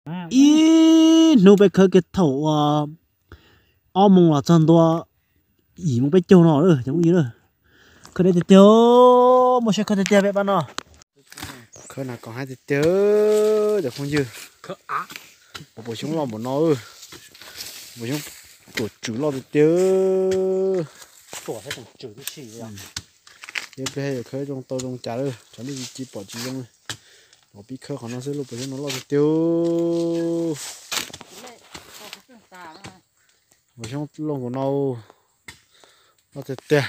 Ib hnub peb khawb kiag thaum uas ob moos los txog ntua yim moos peb caug no lawm cov phooj ywg. Khawb deb tiag tiag, muaj siab khawb tiag tiag peb pab no. Khawb nas kos haib tiag tiag cov phooj ywg. Puas xyoob loj npaum no, puas xyoob tuam tswm loj tiag tiag. Ib pliag yuav khawb zoo tau zoo cas lawm, tsam nej ci pom tsis zoo. Los pib khawb qhov no xwb, lub puas xyoob no loj tiag tiag. Puas xyoob loj npaum no, loj tiag tiag.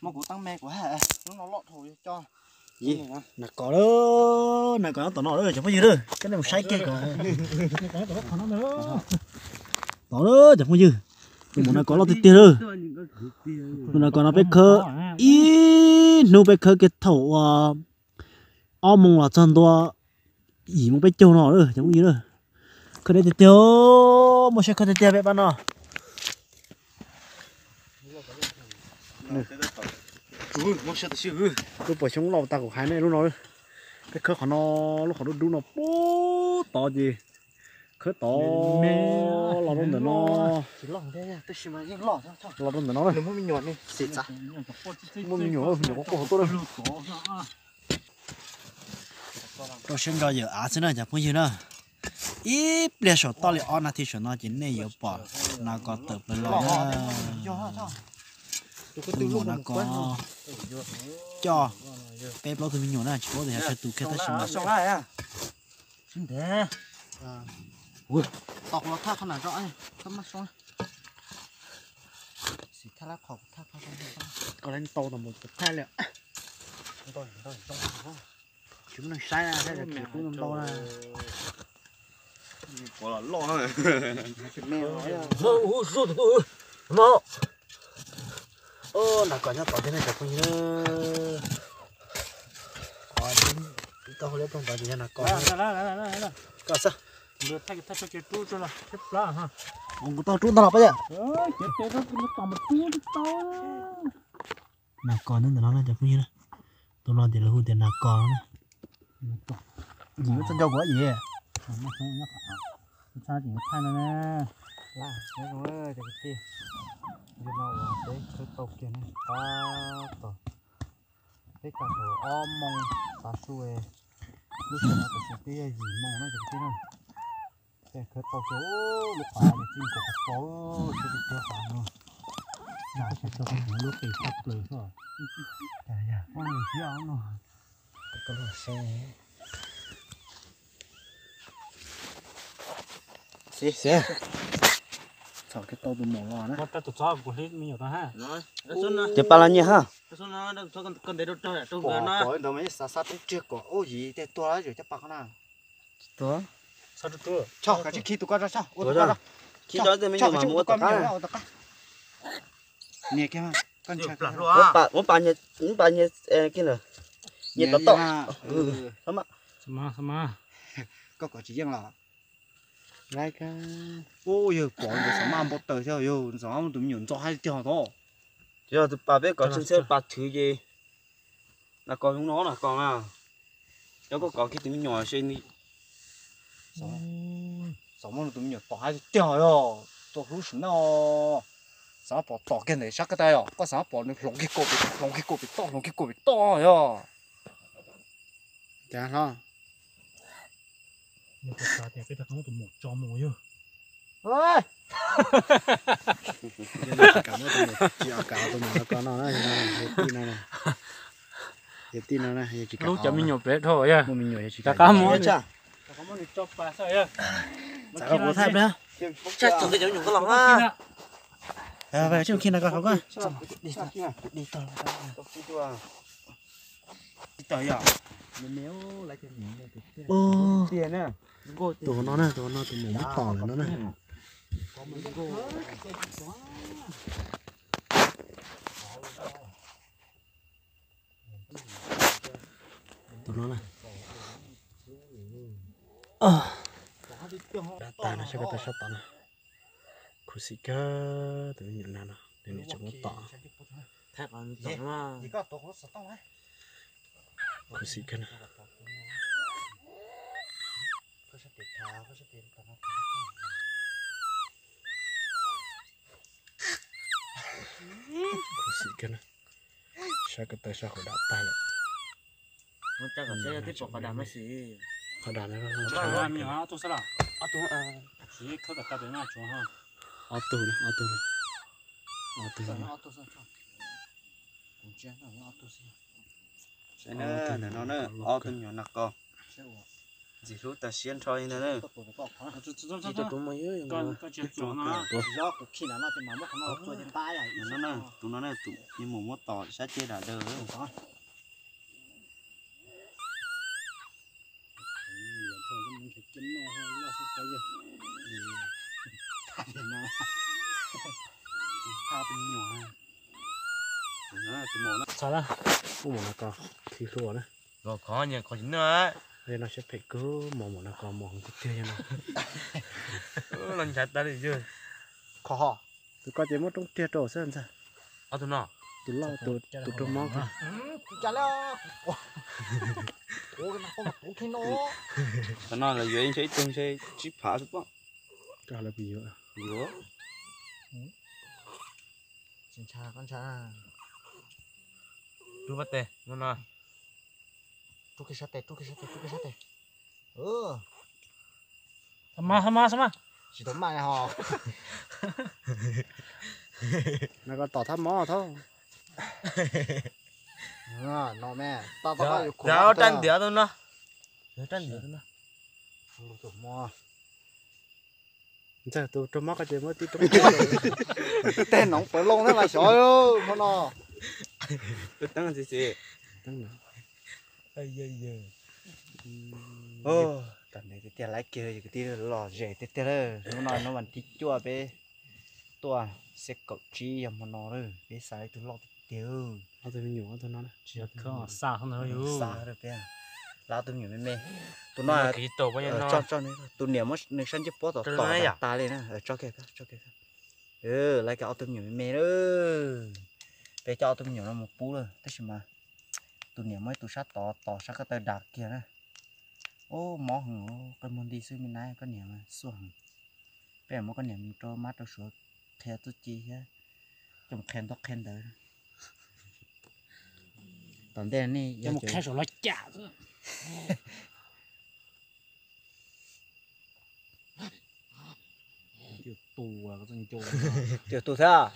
Nas kos lawm, nas kos nyob tom no lawm cov phooj ywg lawm, coj nej mus saib kiag kom. Tod lawm cov phooj ywg, tus maum nas kos loj tiag tiag lawm. Tus nas kos no peb khawb ib hnub peb khawb kiag thaum uas ob moos los txog ntua yim moos peb caug no lawm cov phooj ywg. Khawb deb tiag tiag, muaj siab khawb tiag tiag peb pab no. Lub puas xyoob loj tag kuv hais nej lub no. Peb khawb qhov no, lub qhov dub dub no puag tod ces khawb tod los rau ntawm no. Los rau ntawm no, muaj me nyuam, me nyuam quaj quaj hauv tuaj. Rau siab ntso yawm av xwb na cov phooj ywg na. Ib pliag saum toj li ob nas this saum no ces nej yuav pom nas kos tawm plaws los na. Tus maum nas kos coj peb plaub tug me nyuam na, tsis paub tias yog tsawg tus kiag tab sis mas tau los thaj qhov na, tsis muaj neeg saib na, saib kub ntau na. Nas kos nyob tod thiab nej cov phooj ywg. Tau hauv liab ploog tod ces yog nas kos. Koj xwb. Kuv tau rub ntag los pab yom. Nas kos nyob ntawm no na cov phooj ywg na. Tus no ces lawv hu tias nas kos no na. Yim txog nco kuv yim. Thaij no na. Cov kwv tij, yog no uas peb khawb tau kiag ne, tab tom peb kaj thaum ob moos tav su, lub sij hawm no tam sim twb yog yim moos na cov kwv tij na. Peb khawb tau kiag lub qhov no, txij nkaus qhov tod, siab tiag tiag qhov no. Lub qis tshaj plaws xwb. Muaj lus siab no. Xwb xwb, txhom kiag tau tus maum los na. Ces pa los nyias ha. Pom ntawd mas xav xav rub riag kom ub yim tej tuag yuav coj pa qhov na. Tsis tuag. Tsis khi tus ko tso, ua tus ko tso. Khi cov tej me nyuam mas mus ua tom qab. Nias kiag, muab pa nyias kiag na. Nyias tom toj. Koj kom tsis yeej los. Ub, yawg pom ntawd xav maj npau taws thiab, yawg xav maj tus me nyuam ntxo haib tiag tod. Yog tus pas peb kov tsis ntxhiab pas thwv ces nas kos zoo no nas kos na. Yog koj kov kiag tus me nyuam se ni. Xav maj tus me nyuam tom haib tiag yog, txog lub sim no xav pom tom kiag ntawm sab ko tas yog, koj xav pom nws hloov kiag kaum pem, hloov kiag kaum pem toj, hloov kiag kaum pem toj yog. Cas hlo? Tsis kam tus maum no ko no na, yog tij no, yog tij no na, yog tsis kam. Lub cov me nyuam pem dhau yog, muaj me nyuam yog tsis kam. Qab muab nws tso pas xwb yog. Txav kuv thaij pliag. Tsis txog cov me nyuam ko los na. Tsis khi na ko hauv ko. Tus no na, tus no tus maum muab tom lawm no na. Tus no na. Dab tas no, saib koj tau sab tom no. Khuv xim kawg, tus me nyuam no no, nws tseem muab tom. Khuv xim kawg no. Khuv xim kawg na. Sab ko taw sab hauv dam tag lawm. Qhov dam no ob tug xwb los? Ob tug, ob tug na, ob tug. Ob tug. Saib na, ntawm no na, ob tug me nyuam nas kos ntxim hlub tas siab nrho li ntag na. Tus no na, tus no na, tus me mus muab tom sab ceg dam daws. Txog na, kuv mus no ko khi hlua na. Los khov nyias khov tsis noj. Li no siab phem kawg, mos mus no ko mos heev tiag tiag no. Los nchav tas li yawg. Khov ho. Tus ko ces muab roob riag rau xwb ntxawg. Ob tug no. Tus loj, tus raug mob ko. Tam no lawv yuav ntshe ib tug ntshe tsib phav xwb pob. Koj lawv puas yuav? Yuav. Tsis ntshai, koj ntshai. Rub pab tes no no. Rub kiag sab tes, rub kiag sab tes, rub kiag sab tes. Thab mab, thab mab, thab mab. Tsis tau maj ho. No ko tom thab mab thab. No me, tau tau rab ntiav tus no. Rab ntiav tus no. Ntxawg tus raug mob ko ces muab tib roob. Tej noov pawv loo thiab mas xyov hmo no. Teeb tsis xis. Tam ne tiag tiag laiv kiag kwv tij los zem tiag tiag lawm. Hnub no hnub vas thib cuaj peb tuaj xiab kaum tsib yog hmo no lawm, peb xa ib tug loj tiag tiag. Ob tug me nyuam ob tug no na. Tsis yog khawb xa hov ntawd yus xa peb. Lawv ob tug me nyuam me me. Tus no, tus niam muab nws sab ncej puab tom tom tas li na. Tso kiag, tso kiag. Lawv ob tug me nyuam me me lawm. Peb coj ob tug me nyuam no mus pub lawm tab sis mas tus niam muab ib tus sab tod tos sab ko taw dag kiag na. Ub, mob heev, qee muag nti xwb me nab, koj niam xuaj heev. Peb muab koj niam mus rau mab rau suav qhia txuj ci thiab, coj mus qhia ntaub qhia ntawv. Tom ntej nej coj mus qhia saum log cam xwb. Twb tu thiab.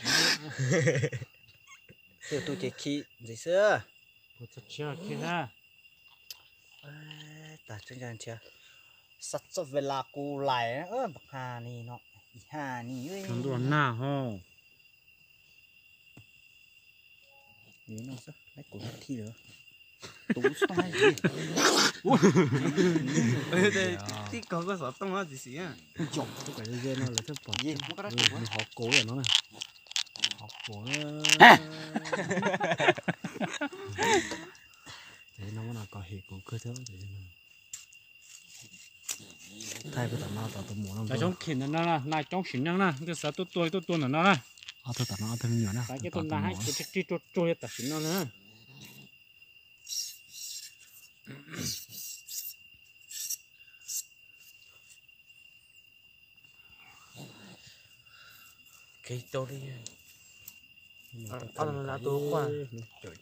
Twb tu ces khi ntxiv xwb. Tag tseeb nrhiav xav txoj ve las kuv lais npam ha ni no, ib ha ni ntuj nag ho. Kuv thi lawm. Tus xov tooj tib kog koj xov tooj tsis xis. Nws hov kuv no, hov kuv na. Ces no muab no kom hem kuv kawg thiab. Thaij peb tom no tom tus muam no. Cov xyoob khim ntawm no na, nas coob sim neej na, koj xav tuaj tua tuaj tua ntawm no na. Ob tug tom no ob tug me nyuam na. Xav coj tus nas hab khiav rij rij tsuag tsuag yog tam sim no na. Kev tau li. Ob tug no lawv tuaj quaj. Cov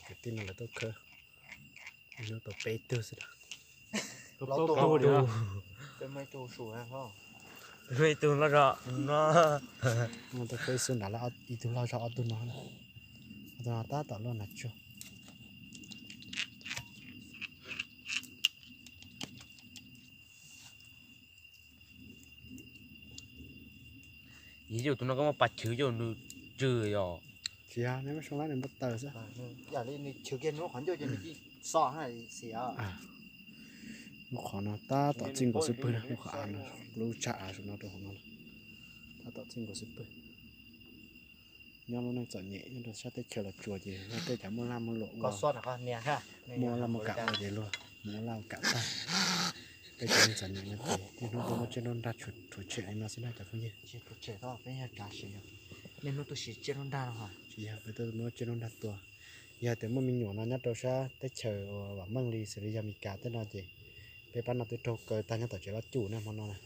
kwv tij no lawv tuaj khawb. Hnub tau peb tug xwb. Peb tug loj zog no. Tau peb xwb nrad, ib tug loj zog ob tug no. Ob tug no tab tom luaj nas tsuag. Yog tus no koj muab pas chwv coj nws tsw yog. Tsis yog, nws muab soo lab nws npau taws xwb. Yam li nws chwv kiag nws lub qhov ncauj ces nws cia xo xim. Lub qhov no tab tom txij nkaus xub pwg na, lub qhov av no, lub tsag av no rau hauv no. Tab tom txij nkaus xub pwg. Nyob lub neej txom nyem nyob rau sab teb chaws Los Tsuas ces luag tej cov muaj laj muaj luam ua, muaj laj muaj kam ua ces luag mus ua laj ua kam tag. Peb cov neeg txom nyem no ces niaj hnub tuaj muab tsiaj nruab nrag rhuav tshem li no xwb na cov phooj ywg. Niaj hnub tuaj siv tsiaj nruab nrag no. Tsis yog, peb tuaj muab tsiaj nruab nrag tua. Yog tias muaj me nyuam no nyob rau sab teb chaws uas vam meej li xws li yog Meskas tej no ces Peb pab no twb raug kaw tag nyob tom tsev Lob Cuj na hmo no na.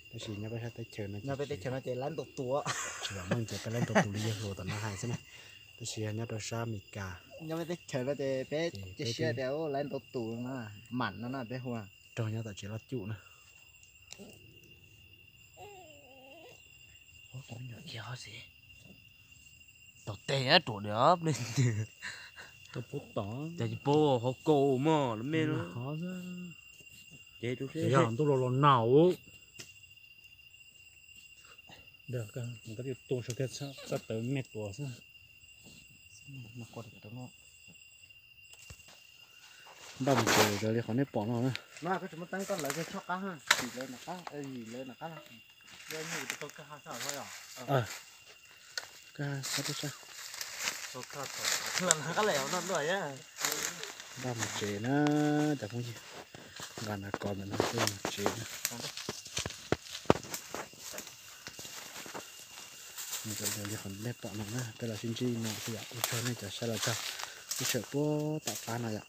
Tab sis nyob peb sab teb chaws no, nyob peb teb chaws no ces lawv ntaus tus, tsis pom meej ces peb lawv ntaus tus li yawg hluas tom no hais xwb na. Tab sis nyob rau sab Amelikas, nyob peb teb chaws no ces peb cia siab tias lawv ntaus tus no, mam no na peb hu. Raug nyob tom tsev Lob Cuj na. Tau tes ruam diam, tau pub tom, cas tsis pub hauv kaus mog los me no. Ces yog ntuj los los naus. Koj tus txhaj tawv me tuas xwb. Npaj mus tsev raws li qhov nej pom no na. Koj tsis muaj teeb koj lawv kiag tshoj qab, yim lawv na qab, yim lawv na qab. Npaj mus tsev na cov phooj ywg, nqa nas kos ntawm no peb mus tsev na. Raws li qhov nej pom no na, peb los sib ntsib no xwb yom. Ua tsaug nej cov saib los txog, ib txhia puag tom qab no yom.